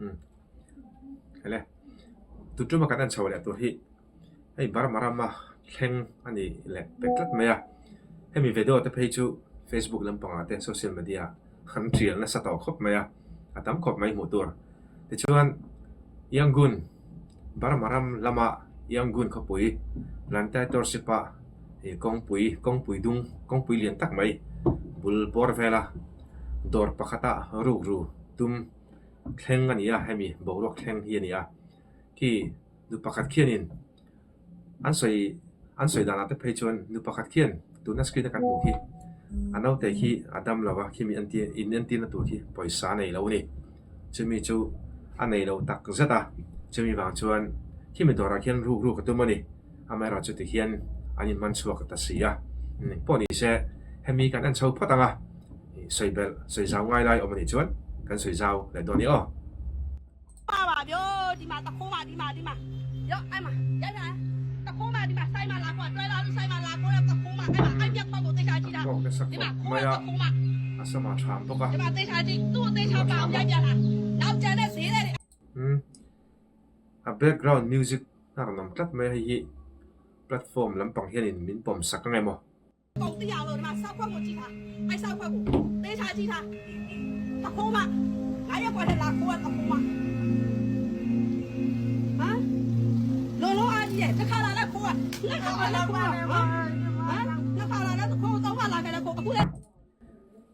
Umm hele tun tuma kan en chho leh tur hi hei Burma rama thleng a ni leh pek tlat mai a, hemi video te phei chu Facebook lampangah te social media an tial nasa tawh khawp mai a, a tam khawp mai hmuh tur. Tichuan Yangon Burma ram lama Yangon khawpui Lantaitawrship ah ih kawngpui kawngpui dung kawngpui lian tak mai bul bawr vela dawr pakhata rukru tum thleng a ni a hemi boruak thleng hi a ni a khi nu pakhat khianin an sawi an sawi danah te phei chuan nu pakhat khian tuna screen a kan hmuh khi a naute khi a dam lo a khimi an tir in entirna tur khi pawisa a nei lo a ni chumi chu a nei lo tak zet a chumi vang chuan khimi dawrah khian ruk ruk a tum a ni amaherawhchu ti hian an inman chhuak ta si a pawh ni se hemi kan en chho phawt ang a. Sawi belh, sawi zau ngai lai awm a nih chuan kan sawi zau leh dawn i aw. A kawk nasa khawp mai a, a sama ṭham bawk a, lu a ṭham a. Umm a background music a rawn awm tlat mai a, hei hi platform lampang hianin min pawm sak ang em aw.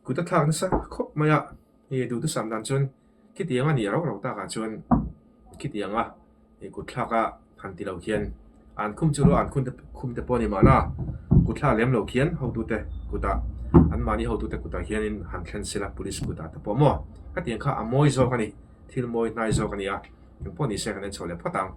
Kut a thlak nasa khawp mai a, hei duhthusam dan chuan khitiang a nih rauh rauh takah chuan khitiang a. Hei kut thlak a han ti lo khian an khum chu an khum te khum te pawh a ni mahna kut thlak lem lo khian hotute kutah an mahni hotute kutah hianin han thlen sela police kutah te pawh maw hetiang kha a mawi zawk a ni thil mawi hnai zawk a ni a eng pawh ni se kan en chho leh phawt ang.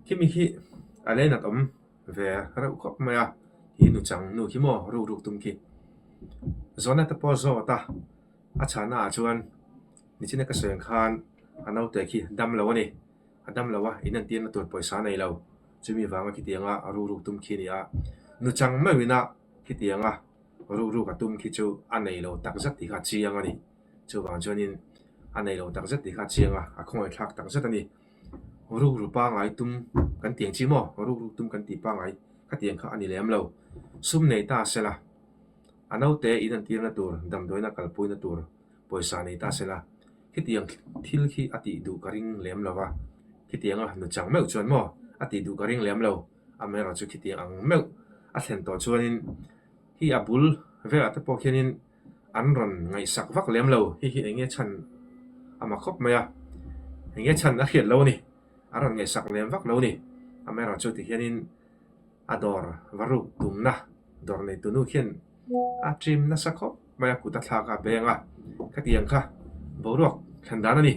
Khimi khi a lei nat awm ve reuh khawp mai a, hi nu chang nu khi maw ruk ruk tum khi zawhna te pawh zawt a, a chhahna ah chuan nichina ka sawi ang khan a naute khi dam lo a ni. A dam lo a, in entirna tur pawisa a nei lo. Chumi vanga khitianga ruk ruk tum khi a ni a, nuchang meuhina khitianga ruk ruk a tum khi chu a nei lo takzet tih kha a chiang a ni. Chuvang chuanin a nei lo takzet tih kha a chiang a, a khawngaihthlak takzet a ni. Ruk ru pangai tum kan ti ang chi maw? Ruk ruk tum kan tih pangai khatiang kha a ni lem lo. Sum nei ta sela, a naute in entirna tur, damdawiina kalpuina tur pawisa nei ta sela, Khitiang thil khi a tih duh ka ring lem lo va, khitianga nuchang meuh chuan maw a tih duh ka ring lem lo, amaherawh chu khitiang ang meuh a thlen tawh chuanin hi a bul velah te pawh khianin an rawn ngaihsak vak lem lo, hei hi eng nge chhan a ma khawp mai a, eng nge chhan a hriat lo a ni, an rawn ngaihsak lem vak lo a ni, amaherawh chu tihianin a dawr va ruk tumna dawr neitu nu khian a trim nasa khawp mai a, kut a thlak a beng a, khatiang kha boruak thlen dan a ni.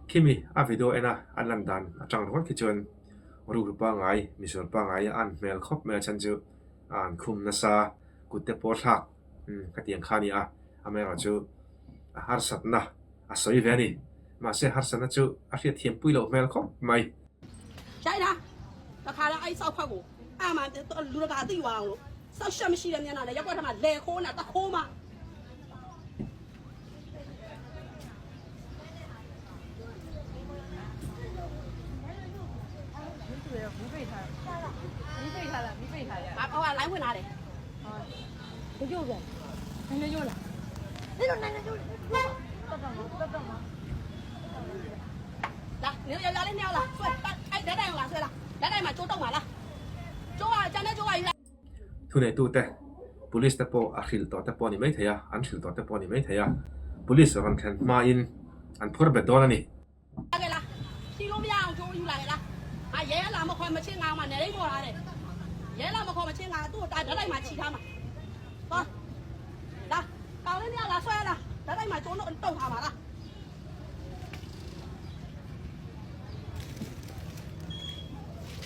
Khimi a video en a an lan dan atang ringawt khi chuan rukru pangngai misual pangngai a an hmel khawp mai a chhan chu a an khum nasa kut te pawh thlak khatiang kha a ni a amaherawhchu a harsatna a sawi ve a ni mahse harsatna chu a hriatthiam pui loh hmel khawp mai. Thuneitute, Police te pawh a hrilh tawh te pawh a ni maithei a, an hrilh tawh te pawh a ni maithei a, Police rawn thlen hmain an phur bet dawn a ni.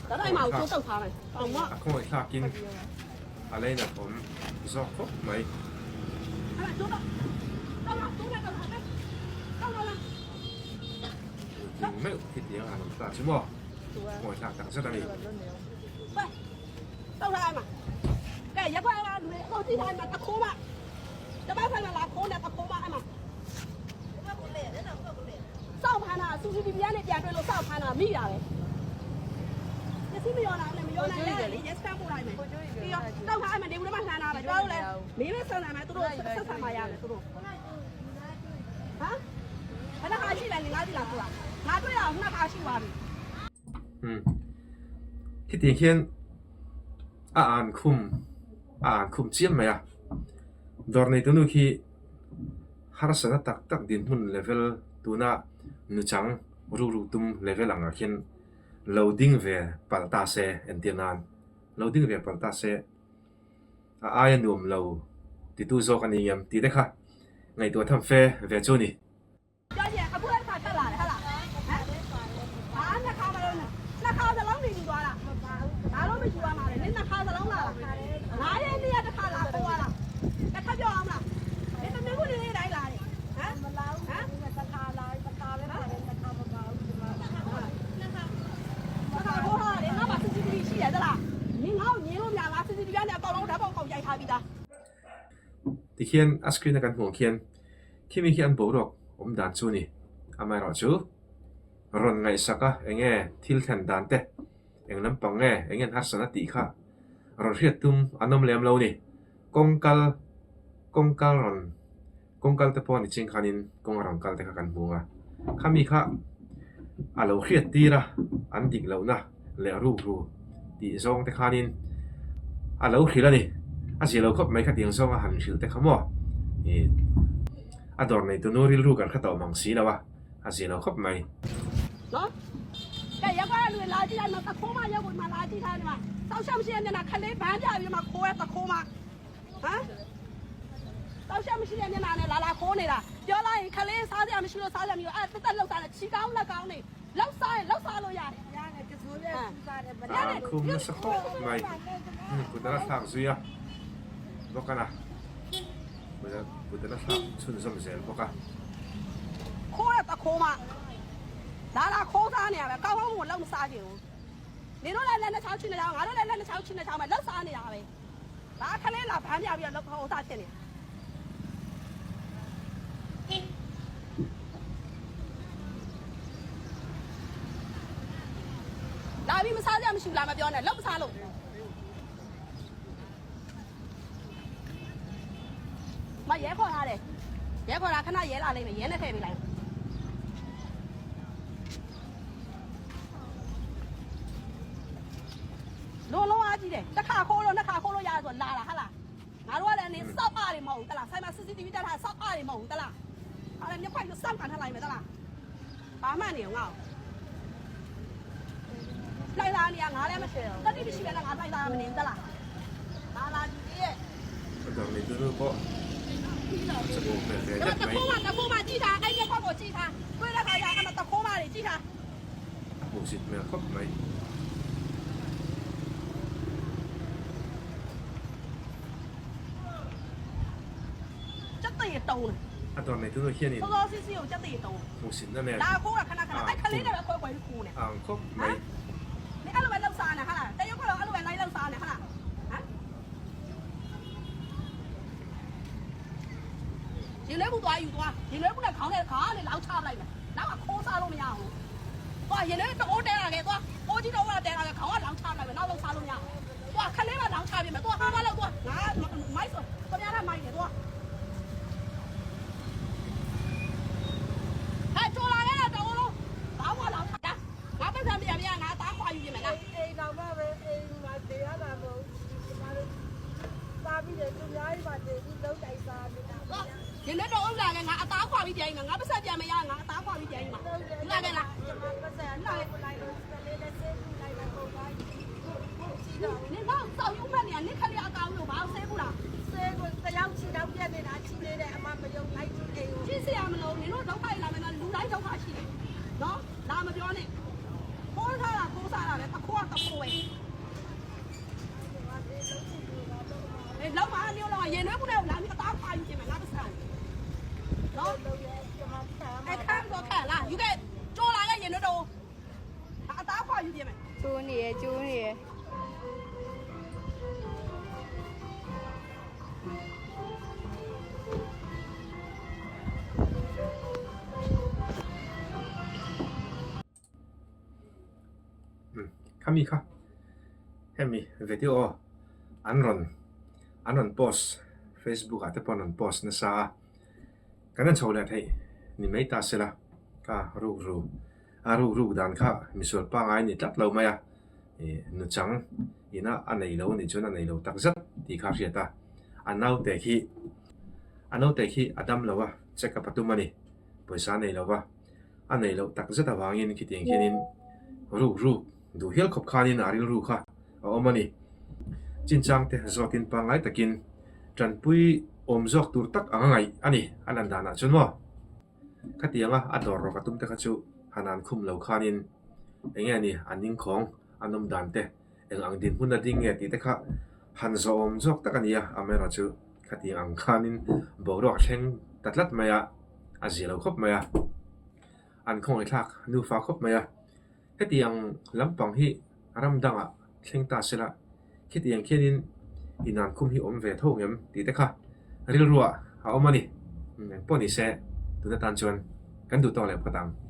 A khawngaih thlakin a leinat awm zawk khawp mai. Nutling meuh hi tiang han awm ta chu maw? Khawngaih thlak tak zet a ni. Khitiang khian a an khum a an khum chiam mai a dawr nei tunu khi harsatna tak tak dinhmun level tuna nuchang rukru tum level angah khian lo ding ve palh ta se entir nan lo ding ve palh ta se a aia nuam lo titu zawk a ni ngem tih te kha ngaihtuah tham fe ve chu a ni. Tikhian a screen a kan hmuh ang khian khimi hi an boruak awm dan chu a ni. Amaherawhchu rawn ngaihsak a eng nge thil thlen dan te eng lampang nge eng nge an harsatna tih kha rawn hriat tum an awm lem lo a ni. Kawng kal kawng kal rawn kawng kal te pawh a ni ching khanin kawng a rawn kal te kha kan hmu ang a. Khami kha a lo hriat tir a an dik lohna leh rukru tih zawng te khanin a lo hrilh a ni. A zia lo khawp mai khatiang zawnga han hrilh te kha maw ih a dawr nei tunu rilru kan hre tawh mang si lo a, a zia lo khawp mai. A khum nasa khawp mai kut a la thlak zui a bawk a na kut a la thlak chhunzawm zel bawk a. A dawr nei tunu pawh chapo hmel ve deuh mai. A hmuhsit hmel khawp mai. A dawr nei tunu hianin hmuhsitna nen a ang khawp mai. ကျိုးနေရကျိုးနေရ Khami kha hemi video an rawn an rawn post facebook ah te pawh an rawn post nasa a kan en chho leh theih ni mai ta sela ka rukru a rukruk dan kha misual pangngai a ni tlat lo mai a ih nuchang ina a nei lo a nih chuan a nei lo tak zet tih kha a hriat a a naute khi a naute khi a dam lo a check up a tum a ni pawisa a nei lo va. A neih loh tak zet avangin khitiang khianin ruk ruk duh hial khawp khanin a rilru kha a awm a ni. Chinchang te zawtin pangngai takin tanpui awm zawk tur tak ang a ngaih a ni a lan danah chuan maw? Khatianga a dawr rawk a tum te kha chu han an khum lo khanin eng nge ni an ningkhawng an awm dan te eng ang dinhmun a ding nge tih te kha han zawhawm zawk tak a ni a, amaherawhchu khatiang ang khanin boruak a thleng ta tlat mai a. a zia lo khawp mai a, an khawngaihthlak nufa khawp mai a, hetiang lampang hi ram dangah thleng ta sela khitiang khianin inan khum hi awm ve tho ngem tih te kha rilruah a awm a ni, engpawh ni se tun atan chuan kan duh tawk leh phawt ang.